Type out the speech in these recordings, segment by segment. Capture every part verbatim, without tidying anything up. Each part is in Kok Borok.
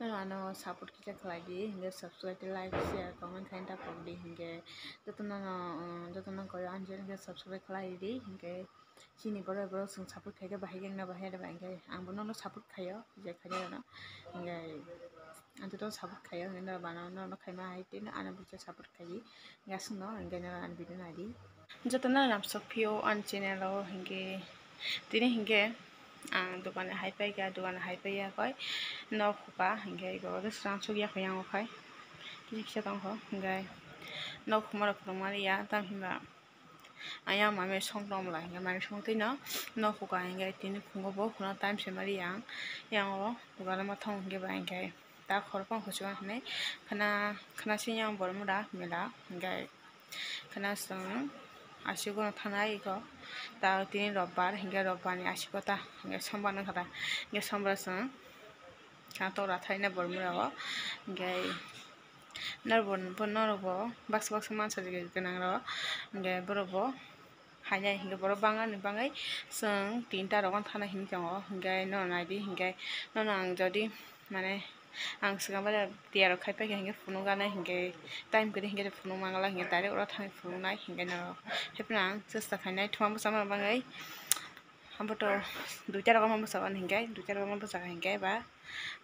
Ano support kisa khlai di, hinkhe subscribe, like, share, comment khaina ta pok di, hinkhe jotono, um, jotono koi ani channel khe subscribe khlai di, hinkhe chini borok borok chwng support khaikhe bahai khe wngna bahai rwba, hinkhe ang bo nono support khaio, je khaina rwno, hinkhe ang jotono support khaio, hinkhe norok bana norok khaima hai tei ano bo support khaidi, hinkhe aswkno hinkhe norok ani video naidi. Jotono lamsok phio ani channel o, hinkhe tini hinkhe ang dogan hai paikha, dogan hai paiya koi nok huka, hinkhe ego swrang sukya kho yang o khai kisa kisa tongkho, hinkhe nok huma rok kwbangma liya, tamo hinba ayang mami song tongmwla, hinkhe mami song twi no nok huka, hinkhe tini phungo bo khuna time se mali yang, yang o dogan ma thang hinkhe ba hinkhe ta khoroknw hwchwk hinwi khana, khana swi yang borok mura mela, hinkhe khana chwng aswk no thanai eko, ta tini robbar, hinkhe robbar ni aswk ta, hinkhe sombar wngkha ta, hinkhe sombar chwng ta tok rathai na borok mura o, hinkhe norok bo, norok bo baksa baksa mansa gwnang rok, hinkhe borok bo hainai, hinkhe borok bangani bagwi chwng tinta rok thana hinwi tongo, hinkhe nono naidi, hinkhe nono ang jodi mane ang swkang bai tiyar rok khai paikha hinkhe phunuk gana hinkhe time kwrwi hinkhe phunuk mangala hinkhe direct oro thangwi phunuknai hinkhe norok. Haiphano ang chesta khainai thuma bwsa mani bagwi aboto duita rogo ma bwsa mani hinkhe duita rogo ma bwsa hinkhe ba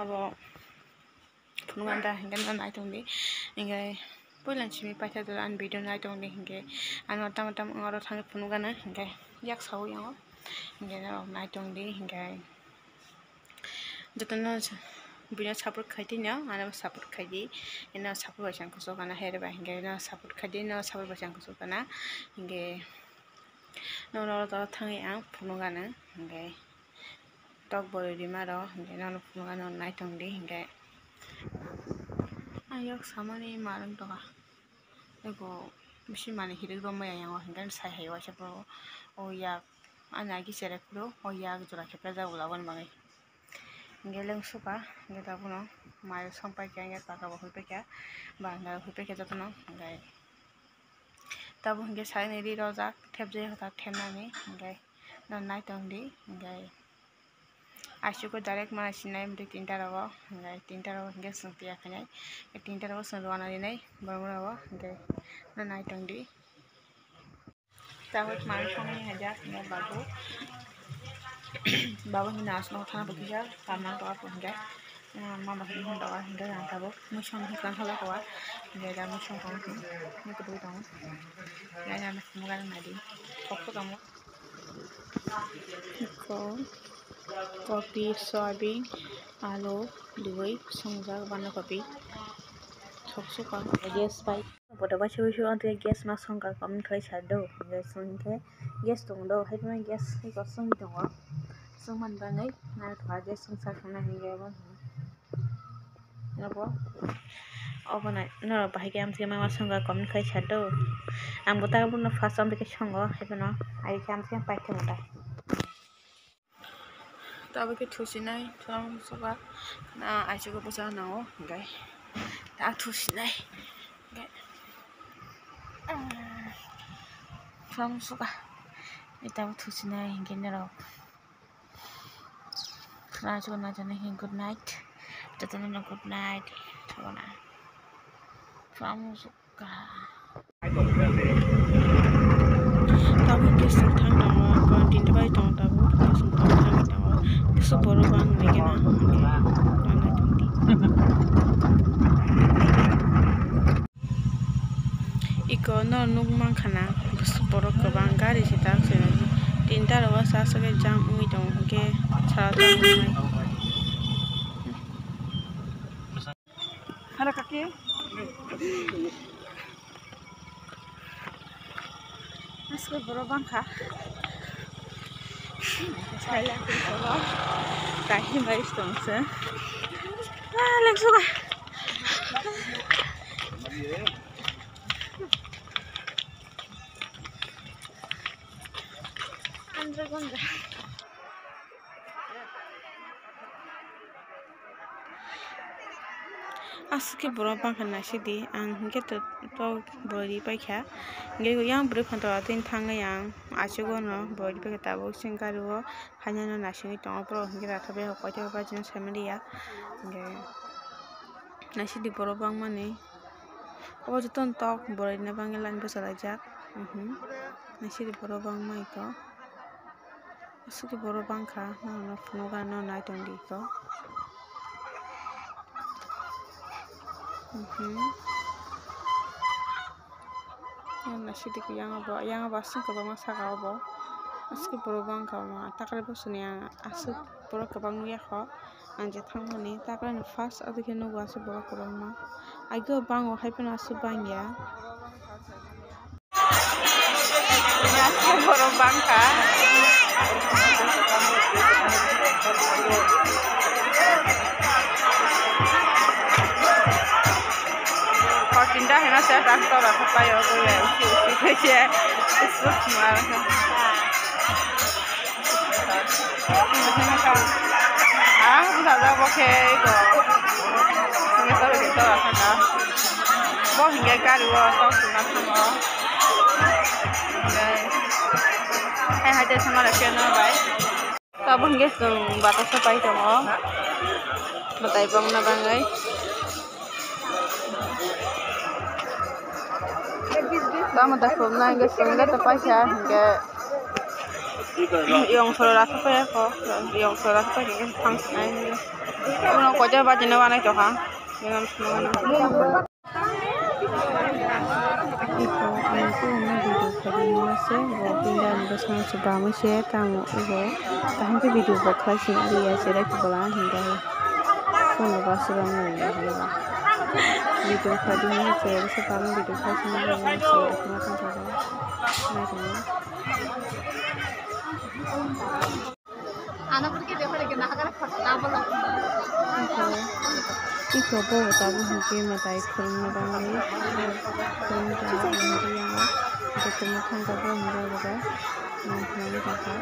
abo phunuk gana hinkhe no nai tongdi hinkhe puila simi paitha jora ani video nai tongdi hinkhe ano tamo tamo oro thangwi phunuk gana hinkhe yak sawi yango hinkhe norok nai tongdi hinkhe. Jotono bini support khai tini ano support khai di, eno support bai chang kuchuk ano hai rwba hinkhe no support khai di, no support bai chang kuchuk kana hinkhe nono oro thangwi ang phunuk gana hinkhe tok bwrwi rima rok hinkhe nono phunuk gana nai tongdi hinkhe ayok samani ma rwng tongkha. Ego bisi mani hirik rw maya yango hinkhe sai hai waisa pho o yak ani agi cherai phuru o yak jora khe pejak ulaboni bagwi. Hinkhe lengsuka hinkhe tabukno mai song paikha hinkhe paka bo hupikha baranda hupikha jotono hinkhe tabuk hinkhe saini ri rojak thepjak hotak thepnani hinkhe no nai tongdi hinkhe. Aswk o direct mana sinai mtwi tinta rogo, hinkhe tinta rogo hinkhe chwng tiya khainai, tinta rogo chwng rwna rinai borok rok o, hinkhe no nai tongdi. Tabuk mani songwi haijak hinkhe babu, babu hinkhe aswk no thana bo kisa kamna toka hinkhe, mama hinkhe toka hinkhe ang tabuk mui song hinkhe tang khala toka hinkhe da mui song tong hinkhe twi tongo, hinkhe ang mugari naidi thok thok tongmo. Iko kopi, soyabin, alu, dui, songjak, banda kopi. Thok suka gas pai. Bodo bai sui sui ante gas ma songkha comment khlai sa do. Gas song khe gas tong do. Hai phano gas iko song tongo. Song man bangai na thwa gas song sa khana hinge bo. Obo, obo nai, norok bahai khe amtwi ma ma songkha comment khai sa do. Ang bo ta bono first amtwi khe songo, hai phano ai khe amtwi paithago ta. Tabuk khe thusinai, thwlang suka, na aichugo bwsa nango, hinkhe ta thusinai, hinkhe, um, thwlang suka, tabuk thusinai hinkhe norok. Khwnachugo naitoknai khe good night. Jotono no good night. Thangna. Thwng sukha. Tabuk khe chwng thang tongo, tinta bai tongo tabuk, khe chwng thang tongo. Kisa borok bang nai khe na. Iko no nuk mankha na, borok kwbang gari se tak se tinta rogo sa aswk jam wngwi tongo, hinkhe sara tongmani. Hara kaki. Aswk borok bangkha. Silent borok. Kahim bai tongse. Ah, leksuka. Andro gonda. Aswk khe borok bangkha naisidi, ang hinkhe to, to borok ri paikha. Hinkhe yang bwrwi phanto atwini thangwi ang achugo no borok ri paikha, tabuk chwng gari o haino no naisingwi tongo, borok hinkhe rathok bai kok koito bai jani sai manliya. Hinkhe Naisidi borok bangmani. Obo jotono tok borokni bagwi line bwchalaijak. Mhm. Naisidi borok bangma iko. Aswk khe borok bangkha, norokno phunukgwi ano nai tongdi iko. Mhm. Naisidi yang abo, yang abo aswk kwbangma saka obo. Aswk khe borok bangkha omo, takle bosoni ang aswk borok kwbang nukya kho. Ang je thangmani takle no first abo khe nugo aswk borok kwbangma. Ageo bango hai phano aswk bangya. Aswk borok bangkha. Kotinda hino se doctor rok paio, usi usi khe se suk mar. Ang bwsajak bo khe eko. Sini tor khe tor thangka. Bo hinkhe gari o tok tuna thango. Hai hai tei samara khe no bai. Tabuk hinkhe chwng bata se pai tongo. Mwtai bongna bagwi. Tamo da khulumnai hwnkhe chwng da paikha hwnkhe yong sora rakhe paikha kho, yong sora rakhe paikha hwnkhe thang sinai hwnkhe. Abono kotor bajino wanai tongkha. Iko ang khe omo video khaidi masa se bo pinda ni bwskango se bamwi se tamo iko kaham khe video bo khlai sini liya se rai kubala hwnkhe. Phone ba swrwng nai ya hwnkhe ba. Video khaidi masa se bwsa bamwi video khlai sini liya se rai kuma tongkha ba. Nai tongma. Iko, iko bo tabuk hinkhe mwtai khulumna bagwi khulumna bagwi hinkhe yang o jotono thangkha bo hinkhe bo khe nang khulumna tongkha.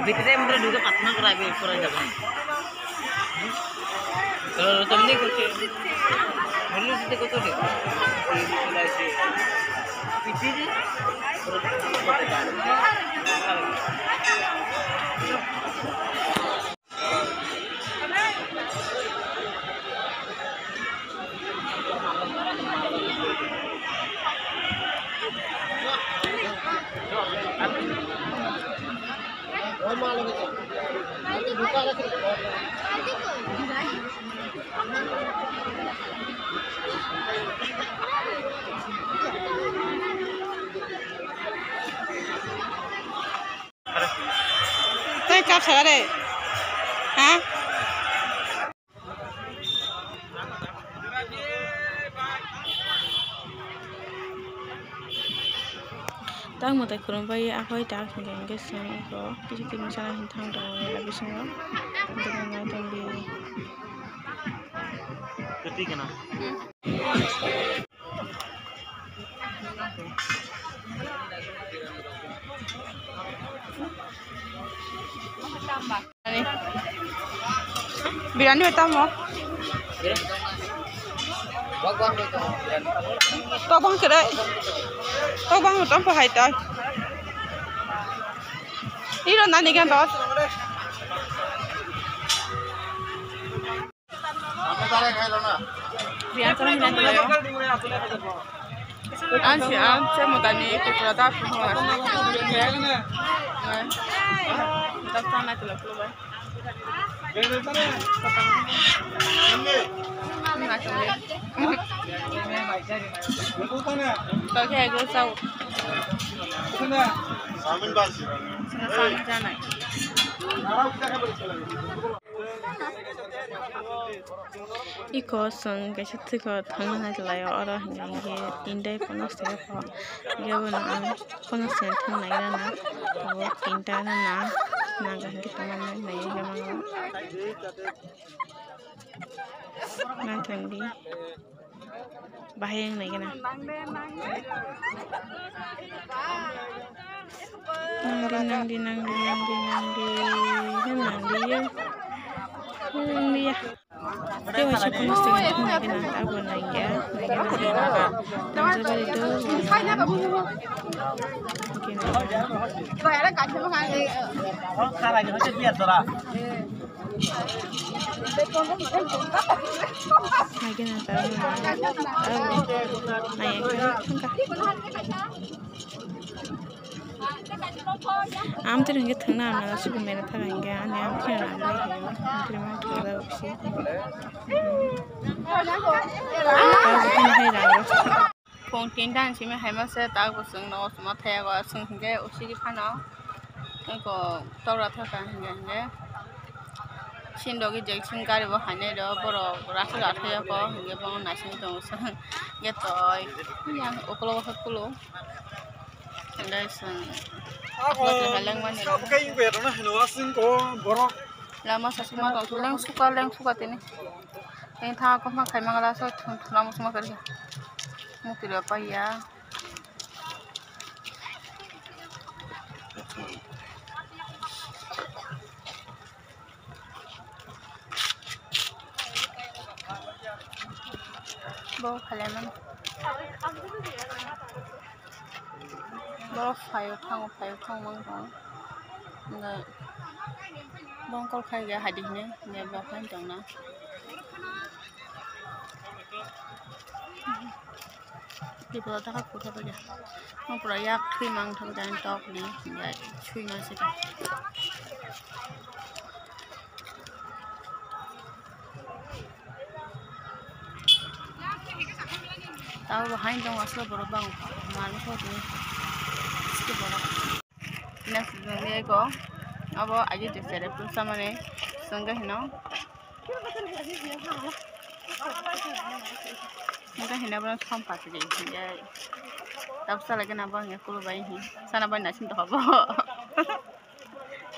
Bhitre mujhe duita patna kora abhi pura jagah. Tamni kuch bolu jite koto de. Tei kap saka de. Ha? Tang mwtai khulumbai akhoi tak hwnkhe hwnkhe chwng eko kisa twi mwsana hwn thang tongo mela bisingo. Bwkhwnai tongdi. Birani bai tamo. Tokbang kere. Tokbang tamo hai tai. Tiro nani gan dos. Ansi an se mutani kukura ta phungo. Dap tana tila kulo bai. Toke ego sao. Samin basi. Samin janai. Iko chwng kaisa twkha thangna nai lai o, oro hwnkhe tintai pono se kho, yabo no ang pono se thang nai rana, abo tinta no na naga hwnkhe tongma nai nai rana. Nang thang di. Bahai wng nai gana. Nang di, nang di, nang di, nang di, nang di, nang di, ya. Nang di, ya. Tei waisa pono se wng nai gana, abo nai ya, nai gana, nai gana. Nang jabari do. Amtwrwngkhe thwngna amna suku mena thang hinkhe ani amtwrwngno ambai hiyo amtwrwngno thwngjago bisi. Phung tinta ni simi haima se tak bo chwng nogo chwngma thaya go chwng hinkhe usigi phano eko tokra thaka hinkhe hinkhe sindogi jek sing gari bo hainai do borok rathok rathok yako hinkhe bono naising tongo chwng hinkhe toi yang ukologo khe kulu hinkhe chwng lama sasima tongthok leng suka leng suka tini. Tei tha kokma khaima gala so thun thuna muchungma kwrwi. Mukti rw paiya. Bo khalaimani. Borok phaio thango phaio thango wngkha. Hwnkhai bongkol khai ya hadi hinwi ya bokhan tongna. Tripura taka kutha paja. Mo pura yak thui mang thang jani tok ni ya sui ma sita. Tabo bo haino tongo aswk borok bang manwi sotwi borok. Next jongni eko abo aji jesere pulsa mani songga hino. Songga hino bono som patri hingke tabsa lagi nabo hingke kulubai hi sana bai naising tongkha bo.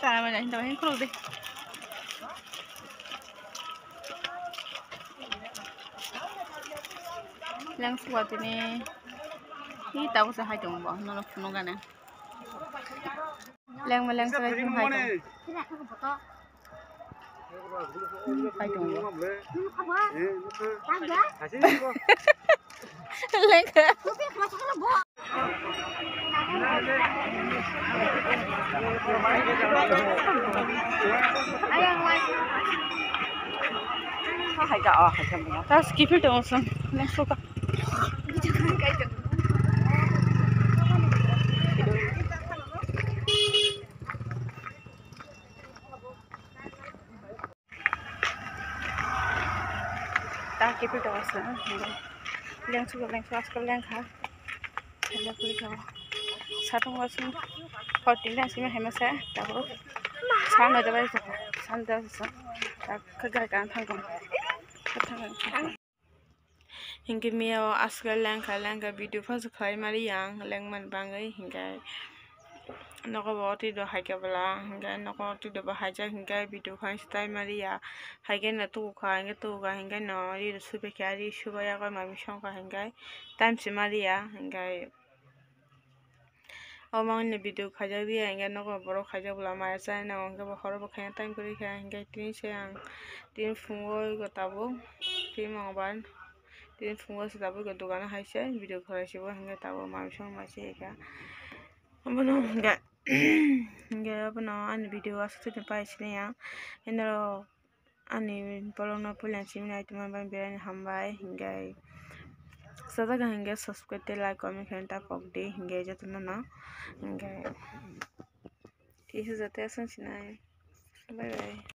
Sana bai naising tongkha hingke kuluk de. Leng suka tini hi tabuk se hai tongo bo nono phunuk gana. Lengma lengsa bai phunuk hai tongo. Hai tongo. Lengka. Hai ka, oh, hai ka. Tas kipil tongo song. Lengsuka. Ta kipil tongo song. Lengsuka, lengsuka, lengkha. Hello, kuri kabo. Satung wasung. Hor tinta simi hema sa, tabo. San da bai sa. San da sa. Ta khaga kan thang kan. Thang kan. Hinkhe miya o aswk lengkha lengkha video phano khlai mani yang lengmani bagwi hinkhe nogo bo twi do haikhe bwla hinkhe nogo twi do bo haijak hinkhe video phano swtai mani ya haikhe no tubu kha hinkhe tubu kha hinkhe no ri rw subai kha ri subai ya khe mami song kha hinkhe time se mani ya hinkhe. Omo wngni video khaijak di, hinkhe nogo borok khaijak bwla maya chai nango, hinkhe bo horo bo khaina time kwrwi kha, hinkhe tini se ang tini phungo ego tabuk tini mongbar tini phungo se tabuk ego dogano hai se video khlai se bo hinkhe tabuk mami song mai se kha. Obono hinkhe Hingke abono ani video aswk twi pai sinai ang. Hingke norok ani vlog no puila simi nai tongma bai berani hambai. Hingke sajak hingke subscribe tei like comment khe ta pok di hingke jotono no hingke kisa joto aswk sinai. Bye bye.